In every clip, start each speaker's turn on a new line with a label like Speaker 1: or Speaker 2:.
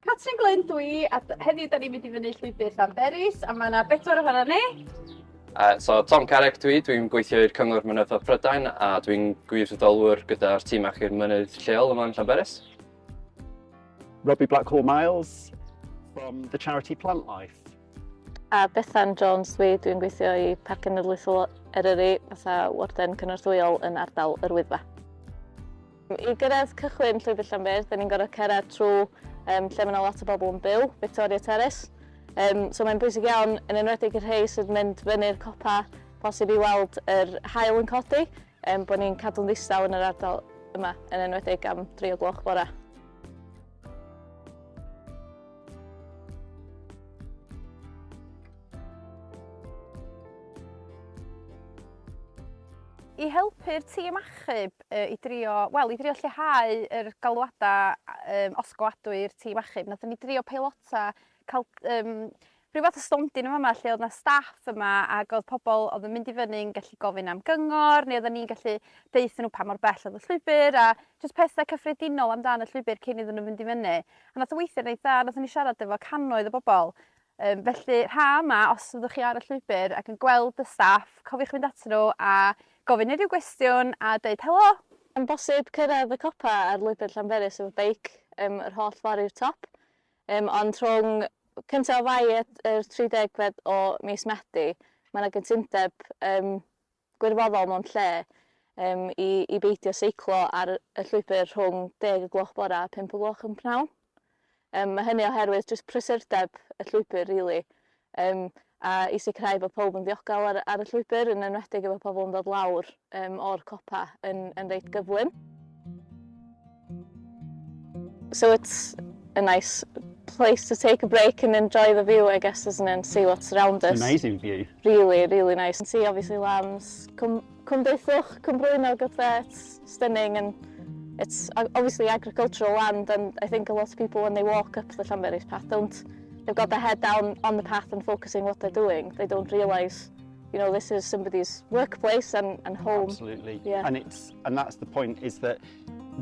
Speaker 1: Catrin Glyn dwi, a heddiw da ni'n mynd i fyny llwybr Llanberis, a mae yna bedwar ohono ni.
Speaker 2: So Tom Carrick dwi, dwi'n gweithio i'r Cyngor Mynyddoedd Prydain a dwi'n gwirfoddolwr gyda'r tîm achub mynydd lleol yma yn Llanberis.
Speaker 3: Robbie Blackhall Miles from the charity Plant Life.
Speaker 4: A Bethan Jones dwi, dwi'n gweithio i Parc Cenedlaethol Eryri fatha warden cynorthwyol yn ardal yr Wyddfa. I gyrraedd cychwyn Llwybr Llanbêr, da ni'n gorfod cerdded trwy um, lle mae yna lot o bobl yn byw, Victoria Terrace. Um, so mae'n bwysig iawn, yn enwedig i'r rhai sydd yn mynd fyny'r copa, posib i weld yr haul yn codi, um, bod ni'n cadw'n ddistaw yn yr ardal yma, yn enwedig am 3 o gloch bora.
Speaker 1: I helpu'r tîm achub i drio, wel, i drio lleihau yr galwadau um, osgoadwy i'r tîm achub, nathon ni drio peilota cael um, rhyw fath o stondin yn fama lle oedd 'na staff yma ac oedd pobl oedd yn mynd i fyny'n gallu gofyn am gyngor neu oedden ni'n gallu deutha nhw pa mor bell oedd y llwybr a jyst pethau cyffredinol amdan y llwybr cyn iddyn nhw fynd i fyny. A nath o weithio'n reit dda, nathon ni siarad efo cannoedd o bobl. Yym felly rha yma os fyddwch chi ar y llwybr ac yn gweld y staff, cofiwch fynd atyn nhw a gofyn unrhyw gwestiwn a deud helo!
Speaker 4: Mae'n bosib cyrraedd y copa ar lwybr Llanberis efo beic yym yr holl ffordd i'r top. Yym ond rhwng cynta o Fai a yr 30fed o mis Medi mae 'na gytundeb yym gwirfoddol mewn lle yym i i beidio seiclo ar y llwybr rhwng deg y gloch bora a pump o gloch yn pnawn. Yym ma' hynny oherwydd jyst prysurdeb y llwybr rili yym a i sicrhau bod pawb yn ddiogel ar ar y llwybr yn enwedig efo pobl yn dod lawr yym o'r copa yn yn reit gyflym. So it's a nice place to take a break and enjoy the view I guess isn't it and see what's around us.
Speaker 3: Amazing view.
Speaker 4: Really, really nice. And see obviously lambs, Cwm, Cwm Deithwch, Cwm Brwynog up there, it's stunning and it's obviously agricultural land and I think a lot of people when they walk up the Llanberis path don't, they've got their head down on the path and focusing what they're doing. They don't realise you know, this is somebody's workplace and, and home.
Speaker 3: Absolutely. Yeah. And it's and that's the point is that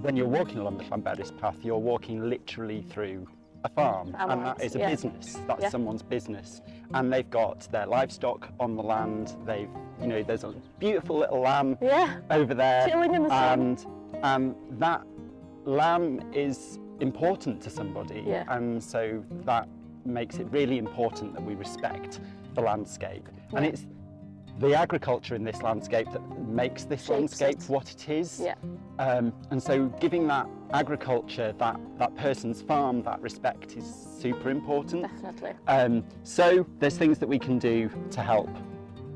Speaker 3: when you're walking along the Llanberis path, you're walking literally through a farm, and that is a yeah. business. That's yeah. someone's business, and they've got their livestock on the land. They've, you know, there's a beautiful little lamb
Speaker 4: yeah.
Speaker 3: over there,
Speaker 4: chilling in the sun,
Speaker 3: and um, that lamb is important to somebody,
Speaker 4: yeah.
Speaker 3: and so that makes it really important that we respect the landscape. Yeah. And it's the agriculture in this landscape that makes this Shapes landscape it. what it is.
Speaker 4: Yeah.
Speaker 3: Um, and so giving that agriculture, that, that person's farm, that respect is super important.
Speaker 4: Definitely.
Speaker 3: Um, so there's things that we can do to help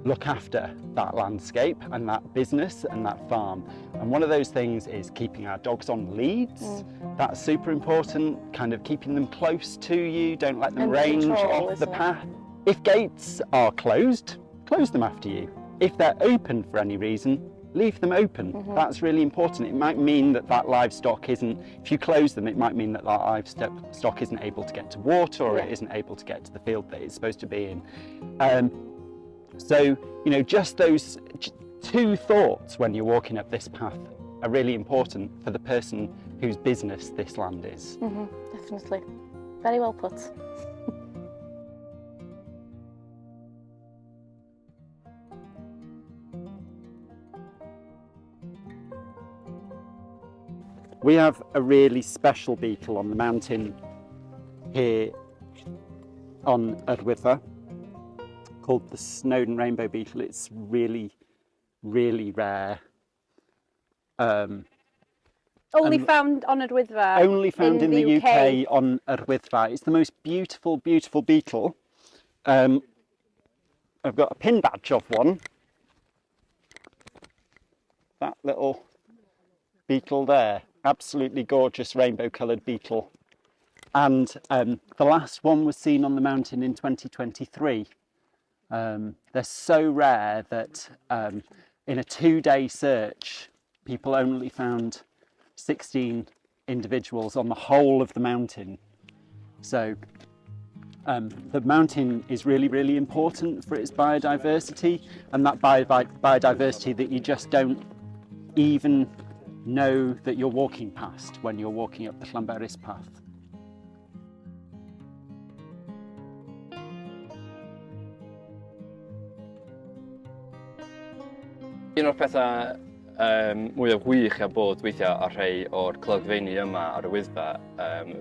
Speaker 3: look after that landscape and that business and that farm. And one of those things is keeping our dogs on leads. Mm. That's super important, kind of keeping them close to you, don't let them
Speaker 4: and
Speaker 3: range
Speaker 4: control,
Speaker 3: off the
Speaker 4: it?
Speaker 3: path. If gates are closed, close them after you. If they're open for any reason, leave them open.
Speaker 4: Mm -hmm.
Speaker 3: That's really important. It might mean that that livestock isn't, if you close them, it might mean that that livestock isn't able to get to water or
Speaker 4: yeah.
Speaker 3: it isn't able to get to the field that it's supposed to be in. Um, so, you know, just those two thoughts when you're walking up this path are really important for the person whose business this land is.
Speaker 4: Mm -hmm, definitely. Very well put.
Speaker 3: We have a really special beetle on the mountain here on Yr Wyddfa called the Snowdon Rainbow Beetle. It's really, really rare. Um,
Speaker 1: only found on Yr Wyddfa.
Speaker 3: Only found in, in the, UK. UK on Yr Wyddfa. It's the most beautiful, beautiful beetle. Um, I've got a pin badge of one. That little beetle there. Absolutely gorgeous rainbow coloured beetle. And um, the last one was seen on the mountain in 2023. Um, they're so rare that um, in a two-day search, people only found 16 individuals on the whole of the mountain. So um, the mountain is really, really important for its biodiversity, and that bio biodiversity that you just don't even know that you're walking past when you're walking up the Llanberis path.
Speaker 2: Un o'r pethau mwyaf gwych a bod weithiau ar rhai o'r clogfeini yma ar y Wyddfa,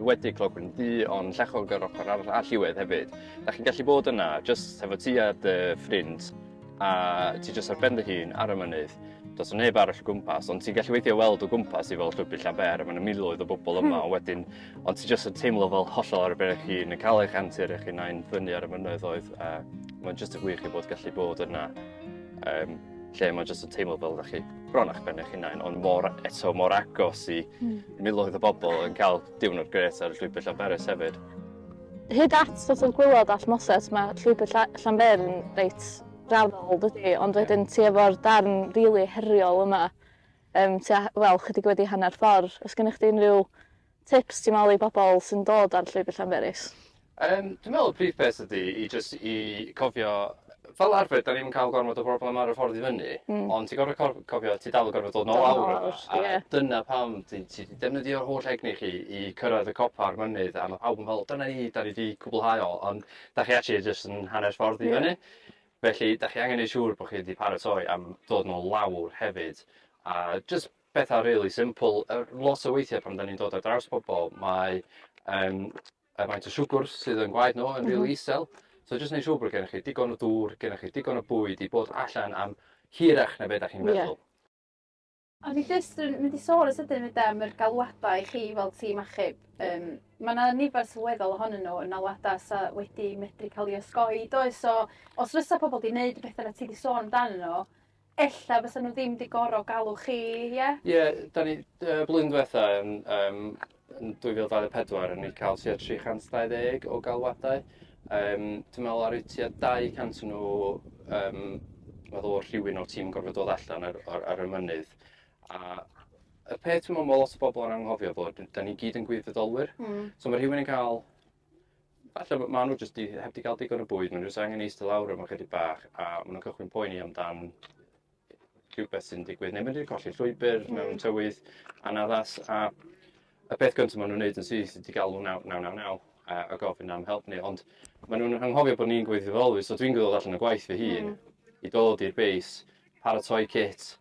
Speaker 2: wedi Clogwyn Du, ond Llechog yr ochr arall a Lliwedd hefyd. Da chi'n gallu bod yna jyst hefo ti a dy ffrind a ti jyst ar ben dy hun ar y mynydd. Does 'na neb arall o gwmpas, ond ti'n gallu weithio weld o gwmpas i fel llwybr Llanber, a mae 'na miloedd o bobl yma, ond wedyn, ond ti jyst yn teimlo fel hollol ar ben eich hun, yn cael eich antur eich hunain fyny ar y mynyddoedd, a mae'n jyst yn wych i bod gallu bod yna, lle mae'n jyst yn teimlo fel ydych chi bron a'ch ben eich hunain, ond mor, eto mor agos i miloedd o bobl yn cael diwrnod grêt ar y llwybr Llanberis hefyd.
Speaker 4: Hyd at sort of gwaelod Allt Moset, mae llwybr Llanber yn reit raddol, dydy, ond wedyn ti efo'r darn rili heriol yma, tua, wel, chydig wedi hanner ffordd. Oes gennych chdi unrhyw tips ti'n meddwl i bobl sy'n dod ar llwybr Llanberis?
Speaker 2: Dwi'n meddwl y prif peth ydy i jyst i cofio, fel arfer, da ni'm yn cael gormod o broblem ar y ffordd i fyny, ond ti'n gorfod cofio, ti dal yn gorfod dod nôl lawr yma, a dyna pam ti 'di defnyddio'r holl egni chi i cyrraedd y copa a'r mynydd, a mae pawb yn fel, dyna ni, da ni 'di cwblhau o, ond da chi actually jyst yn hanner ffordd i fyny. Felly, da chi angen neud siŵr bod chi wedi paratoi am dod nôl lawr hefyd, a jyst pethau really simple. Lot o weithiau pan da ni'n dod ar draws pobl, mae y faint o siwgr sydd yn gwaed nhw yn rili isel. So jyst neud siŵr bod gennych chi digon o dŵr, gennych chi digon o bwyd i bod allan am hirach na be da chi'n feddwl.
Speaker 1: O'n i jyst yn mynd i sôn yn sydyn 'fyd am yr galwadau i chi fel tîm achub. Mae 'na nifer sylweddol ohonyn nhw yn alwadau sa wedi medru cael eu osgoi, does? So os fysa pobl 'di wneud y pethau na ti 'di sôn amdanyn nhw, ella fysa nhw ddim 'di gor'o' galw chi, ie?
Speaker 2: Ie, da ni, blwyddyn diwetha yn, yn 2024, o'n i cael tua 320 o galwadau. Dwi'n meddwl ar tua 200 o nhw, meddwl o'r rhywun o'r tîm yn gorfod dod allan ar y mynydd. A y peth dwi'n meddwl mae lot o bobl yn anghofio bod, da ni gyd yn gwirfoddolwyr. So mae rhywun yn cael, falle maen nhw jyst heb di cael digon o bwyd, maen nhw jyst angen eistedd lawr am ychydig bach a maen nhw'n cychwyn poeni amdan rhywbeth sy'n digwydd, neu maen nhw wedi colli llwybr mewn tywydd anaddas, a y peth gyntaf maen nhw'n wneud yn syth ydy galw 999 a gofyn am help ni, ond maen nhw'n anghofio bod ni'n gwirfoddolwyr, so dwi'n gwybod allan o gwaith fy hun i dod i'r base, paratoi kit,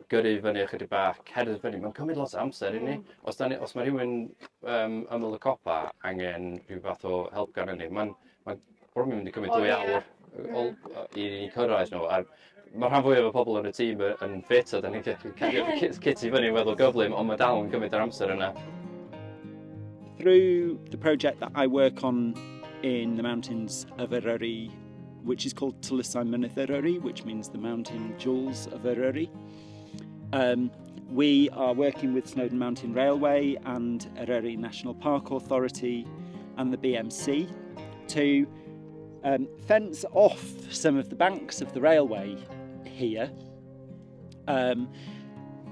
Speaker 2: gyrru fyny ychydig bach, cerdded fyny, mae'n cymryd lot o amser i ni. Os, da ni, os mae rhywun ymyl y copa angen rhyw fath o help gan ni, mae'n probably mynd i cymryd 2 awr i ni cyrraedd nhw. A mae rhan fwyaf o pobl yn y tîm yn ffit a da ni'n gallu cario'r kit i fyny yn weddol gyflym, ond mae dal yn cymryd yr amser yna.
Speaker 3: Through the project that I work on in the mountains of Eryri, which is called Tlysau Mynydd Eryri, which means the mountain jewels of Eryri. We are working with Snowdon Mountain Railway and Eryri National Park Authority and the BMC to fence off some of the banks of the railway here.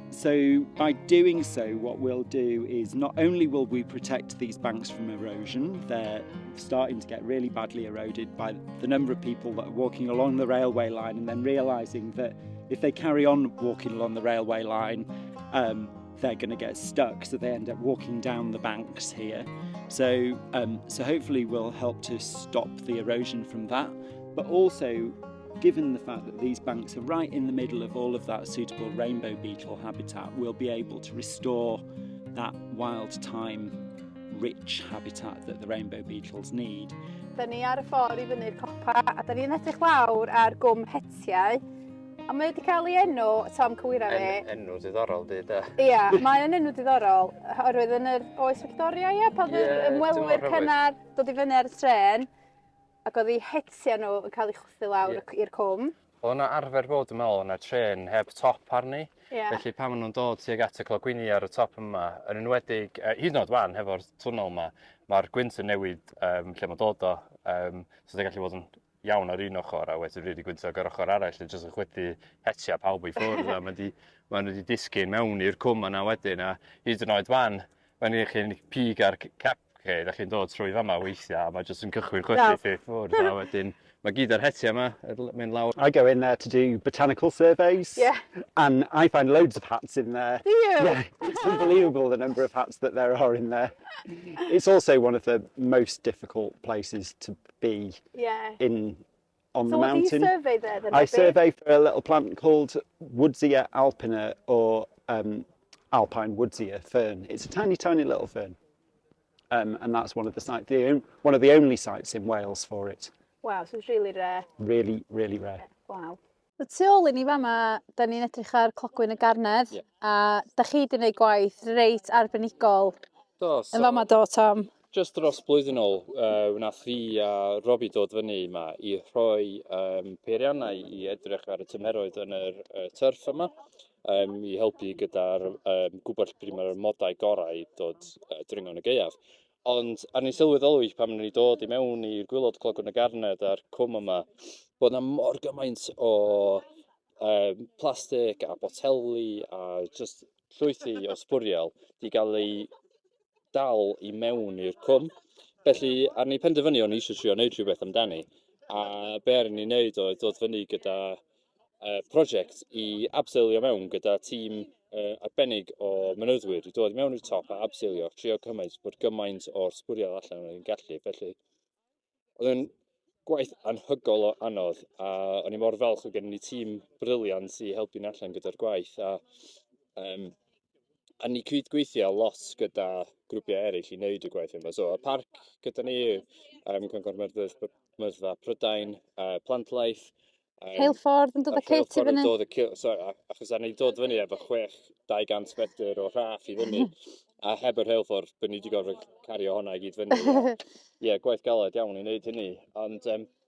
Speaker 3: So by doing so, what we'll do is not only will we protect these banks from erosion, they're starting to get really badly eroded by the number of people that are walking along the railway line and then realising that if they carry on walking along the railway line, they're going to get stuck, so they end up walking down the banks here. So hopefully we'll help to stop the erosion from that, but also given the fact that these banks are right in the middle of all of that suitable rainbow beetle habitat, we'll be able to restore that wild thyme rich habitat that the rainbow beetles need.
Speaker 1: Da ni ar y ffordd i fyny'r copa a da ni'n edrych lawr ar Gwm Hetiau. A mae wedi cael ei enw, Tom, cywira fi.
Speaker 2: Enw diddorol, di, de.
Speaker 1: Ia, mae yn enw diddorol, oherwydd yn yr oes Victoria, ia, pan oedd yr ymwelwyr cynnar dod i fyny ar y trên, ac oedd eu hetiau nhw yn cael eu chwythu lawr i'r cwm.
Speaker 2: Oedd yna arfer bod, dwi'n meddwl, yna trên heb top arni. Felly pan maen nhw'n dod tuag at y clogwyni ar y top yma, yn enwedig, hyd yn oed wan hefo'r twnnel yma, mae'r gwynt yn newid lle mae'n dod o. So mae'n gallu bod yn iawn ar un ochr a wedyn rili gwyntog ar ochr arall, a jyst yn chwythu hetiau pawb i ffwrdd a maen nhw wedi disgyn mewn i'r cwm yna wedyn, a hyd yn oed wan, mae'n i chi'n pig ar cap chi, da chi'n dod trwy fama weithiau a mae jyst yn cychwyn chwythu chi ffwrdd a wedyn mae gyd ar hetiau yma mynd lawr.
Speaker 3: I go in there to do botanical surveys. And I find loads of hats in there.
Speaker 1: Do you?
Speaker 3: Yeah, it's unbelievable the number of hats that there are in there. It's also one of the most difficult places to be in on
Speaker 1: So
Speaker 3: the
Speaker 1: what do you
Speaker 3: mountain.
Speaker 1: survey there then?
Speaker 3: I
Speaker 1: Robbie?
Speaker 3: survey for a little plant called Woodsia alpina or alpine Woodsia fern. It's a tiny, tiny little fern. And that's one of the sites, one of the only sites in Wales for it.
Speaker 1: Wow, so it's really rare.
Speaker 3: Really, really rare.
Speaker 1: Wow. Y tu ôl i ni fama, da ni'n edrych ar Clogwyn y Garnedd,
Speaker 2: Ie.
Speaker 1: a da chi wedi gwneud gwaith reit arbenigol
Speaker 2: Do,
Speaker 1: yn fama do, Tom.
Speaker 2: Just dros blwyddyn ôl, wnaeth fi a Robbie dod fyny yma i rhoi peiriannau i edrych ar y tymeroedd yn yr turf yma, i helpu gyda'r gwybod pryd mae'r amodau gorau i dod dringo yn y gaeaf. Ond ar ni sylweddoli pan o'n ni dod i mewn i'r gwaelod Clogwyn y Garnedd a'r cwm yma, bod yna mor gymaint o plastig a boteli a just llwythi o sbwriel di gael ei dal i mewn i'r cwm. Felly, ar ni penderfynu o'n i eisiau trio wneud rhywbeth amdani. A be ar ni wneud oedd dod fyny gyda prosiect i abseilio mewn gyda tîm arbennig o mynyddwyr i dod i mewn i'r top a abseilio, trio cymaint bod gymaint o'r sbwriel allan o'n i'n gallu. Felly, oedd yn gwaith anhygoel o anodd a o'n i mor falch o gen ni tîm brilliant i helpu ni allan gyda'r gwaith a ni cyd-gweithio lot gyda grwpiau eraill i wneud y gwaith yma. So, y parc gyda ni, Cyngor Mynyddfa Prydain, Plantlife.
Speaker 1: Rheilffordd yn dod â
Speaker 2: A'r
Speaker 1: kit i
Speaker 2: rheilffordd yn
Speaker 1: fyny.
Speaker 2: dod â so, achos ar ni dod fyny efo 200 metr o rhaff i fyny, a heb y rheilffordd, bydd ni wedi gorfod cario hwnna i gyd fyny. Ie, gwaith galed iawn i wneud hynny. Ond,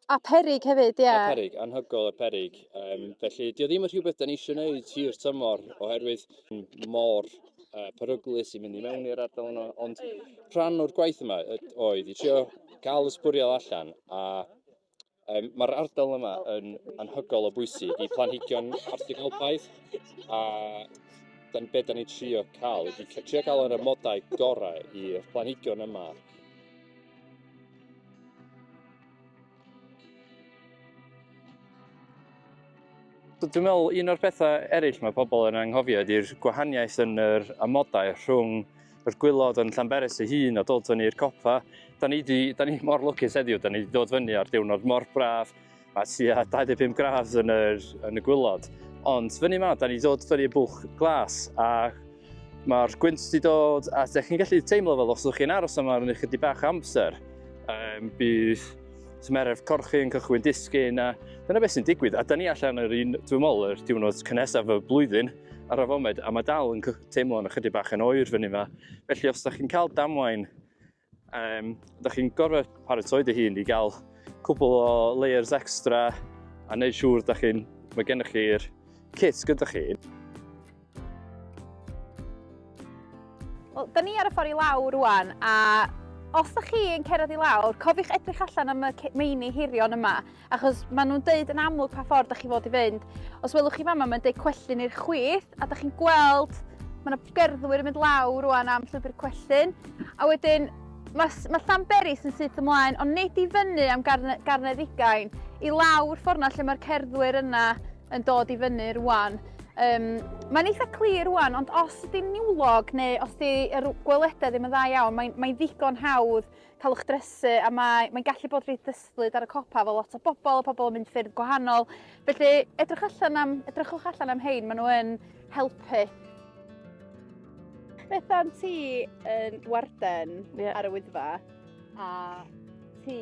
Speaker 1: A perig hefyd, ie.
Speaker 2: A perig, anhygoel y perig. Felly, dio ddim yn rhywbeth da ni eisiau gwneud hir tymor, oherwydd mor peryglus i mynd i mewn i'r ardal yna. Ond rhan o'r gwaith yma oedd i trio gael y sbwriel allan, a mae'r ardal yma yn anhygoel o bwysig i planhigion Arctig Alpaidd, a be da ni'n trio cael ydy trio cael yr amodau gorau i'r planhigion yma. So, dwi'n meddwl un o'r pethau eraill mae pobl yn anghofio ydy'r gwahaniaeth yn yr amodau rhwng yr gwaelod yn Llanberis ei hun a dod fyny i'r copa. Da ni mor lwcus heddiw, da ni wedi dod fyny ar diwrnod mor braf, mae tua 25 gradd yn y gwaelod. Ond fyny yma, da ni dod fyny i Bwlch Glas a mae'r gwynt wedi dod a ydych chi'n gallu teimlo fel os ydych chi'n aros yma ar ychydig bach amser, bydd tymheredd corff chi yn cychwyn disgyn a dyna beth sy'n digwydd. A da ni allan yr un, dwi'n meddwl, yr diwrnod cynhesaf y blwyddyn ar y foment, a mae dal yn teimlo yn ychydig bach yn oer fyny yma. Felly os da chi'n cael damwain, da chi'n gorfod paratoi dy hun i gael cwbl o layers extra a neud siŵr mae gennych chi'r kit gyda chi.
Speaker 1: Wel, da ni ar y ffordd i lawr rwan, a os da chi yn cerdded i lawr, cofiwch edrych allan am y meini hirion yma, achos maen nhw'n deud yn amlwg pa ffordd da chi fod i fynd. Os welwch chi fama, mae'n deud Cwellyn i'r chwith, a da chi'n gweld mae yna gerddwyr yn mynd lawr rwan am llwybr Cwellyn. A wedyn, mae Llanberis yn syth ymlaen, ond nid i fyny am Garnedd Ugain, i lawr ffordd na lle mae'r cerddwyr yna yn dod i fyny rwan. Mae'n eitha clir rwan, ond os ydy'n niwlog neu os ydy yr gwelededd ddim yn dda iawn, mae'n ddigon hawdd cael eich drysu a mae'n gallu bod reit ddystlyd ar y copa efo lot o bobl, a pobl yn mynd ffyrdd gwahanol. Felly edrychwch allan am hein, maen nhw yn helpu. Bethan, ti yn warden ar y Wyddfa, a ti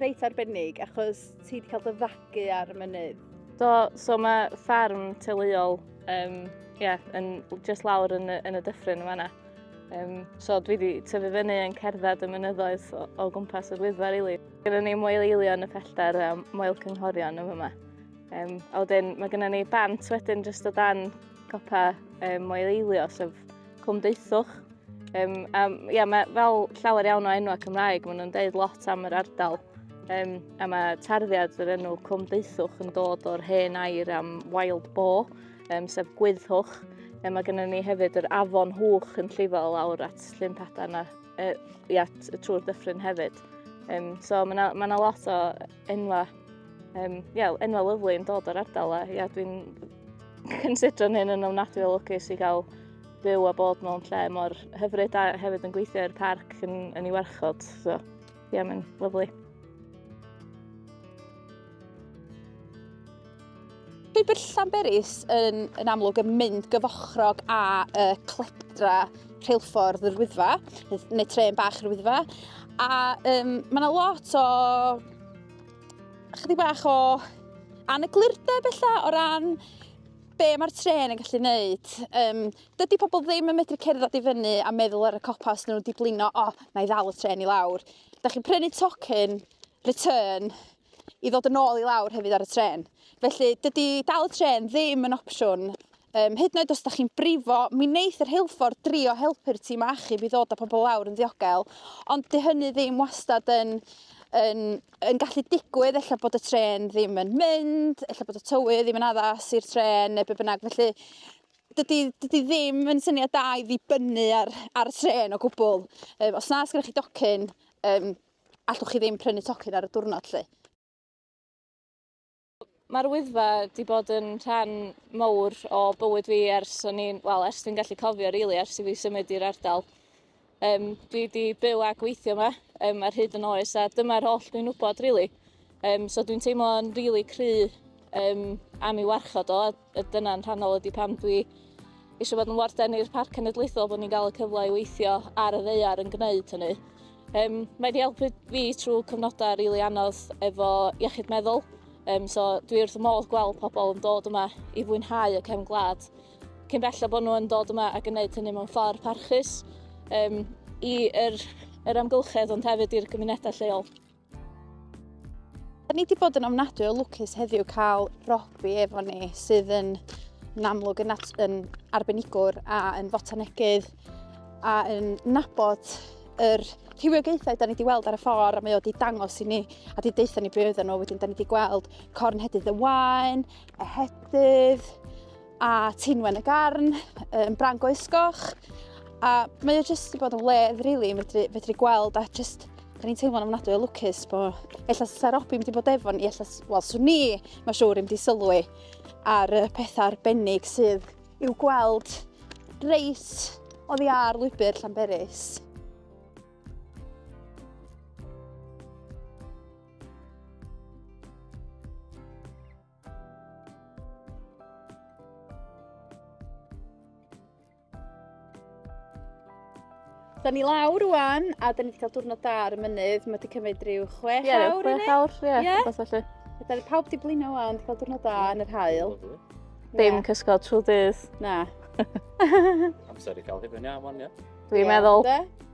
Speaker 1: reit arbennig achos ti wedi cael dy fagu ar y mynydd.
Speaker 4: Do, so mae ffarm teuluol, yeah, yn just lawr yn y dyffryn yma yna. So dwi wedi tyfu fyny yn cerdded y mynyddoedd o gwmpas yr Wyddfa, really. Gyda ni Moel Eilio yn y pellter a Moel Cynghorion yn fyma. A wedyn mae gennym ni bant wedyn jyst o dan copa Moel Eilio, sef Cwm Deithwch. A, ia, mae fel llawer iawn o enwau Cymraeg, maen nhw'n deud lot am yr ardal. A mae tarddiad yr enw Cwm Deithwch yn dod o'r hen air am wild boar, sef gwyddhwch. Mae gennym ni hefyd yr afon Hwch yn llifo lawr at Llyn Padarn a ia, trwy'r dyffryn hefyd. So mae 'na lot o enwa, ia, enwa lyfli yn dod o'r ardal a ia, dwi'n considro'n hyn yn ofnadwy o lwcus i gael byw a bod mewn lle mor hyfryd a hefyd yn gweithio i'r parc yn ei warchod. So, ia, mae'n lyfli.
Speaker 1: llwybr Llanberis yn, yn amlwg yn mynd gyfochrog â cledra rheilffordd yr Wyddfa, neu trên bach yr Wyddfa. A um, mae yna lot o chydig bach o aneglurdeb ella o ran be mae'r trên yn gallu neud. Um, dydy pobl ddim yn medru cerdded i fyny a meddwl ar y copa os nhw wedi blino, o, oh, na i ddal y trên i lawr. Da chi'n prynu tocyn return i ddod yn ôl i lawr hefyd ar y trên. Felly dydy dal y trên ddim yn opsiwn. Um, hyd yn oed os da chi'n brifo, mi wneith yr rheilffordd drio helpu'r tîm achub i ddod â pobl lawr yn ddiogel, ond dy hynny ddim wastad yn, yn, yn gallu digwydd, ella bod y trên ddim yn mynd, ella bod y tywydd ddim yn addas i'r trên neu be bynnag. Felly dydy, dydy ddim yn syniad da i ddibynnu ar, ar y trên o gwbl. Um, os na sgynnoch chi docyn, um, allwch chi ddim prynu tocyn ar y diwrnod 'lly.
Speaker 4: Mae'r Wyddfa 'di bod yn rhan mawr o bywyd fi ers o'n i'n, wel ers dwi'n gallu cofio rili, ers i fi symud i'r ardal. Um, dwi 'di byw a gweithio yma um, ar hyd yn oes a dyma'r holl dwi'n wybod rili. Um, so dwi'n teimlo'n rili cry um, am ei warchod o a dyna'n rhannol ydy pam dwi eisiau bod yn warden i'r Parc Cenedlaethol bod ni'n gael y cyfle i weithio ar y ddaear yn gwneud hynny. Um, mae wedi helpu fi trwy cyfnodau rili really anodd efo iechyd meddwl. Um, so dwi wrth y modd gweld pobl yn dod yma i fwynhau y cefn gwlad. Cyn belled bod nhw yn dod yma ac yn gwneud hynny mewn ffordd parchus um, i yr, yr amgylchedd ond hefyd i'r gymunedau lleol.
Speaker 1: Da ni wedi bod yn ofnadwy o lwcus heddiw cael Robbie efo ni sydd yn, yn amlwg yn, at, yn arbenigwr a yn fotanegydd a yn nabod yr rhywogaethau da ni wedi weld ar y ffordd a mae o wedi dangos i ni a wedi deutha ni be oedden nhw. Wedyn da ni wedi gweld cornhedydd y waen, ehedydd a tinwen y garn, yn brân goesgoch. A mae o jyst wedi bod yn wledd, rili, really, fedru, fedru gweld a jyst, da ni'n teimlo'n ofnadwy o lwcus bo, ella sa Robbie mynd i bod efo ni, ella, wel, swn ni, mae'n siŵr, yn mynd i sylwi ar y pethau arbennig sydd i'w gweld reit oddi ar lwybr Llanberis. Da ni lawr rwan, a da ni wedi cael diwrnod da ar y mynydd. Mae wedi cymryd rhyw 6
Speaker 4: Ie,
Speaker 1: awr i ni.
Speaker 4: 6 awr, ie,
Speaker 1: Ie.
Speaker 4: rhywbeth felly.
Speaker 1: Da ni pawb wedi blino wan, wedi cael diwrnod da yn yr haul.
Speaker 4: Dim
Speaker 1: Ie.
Speaker 4: cysgod trwy dydd.
Speaker 1: Na.
Speaker 2: Amser i gael hufen iâ wan, ie.
Speaker 4: Dwi'n
Speaker 1: Ie,
Speaker 4: meddwl.
Speaker 1: ynde?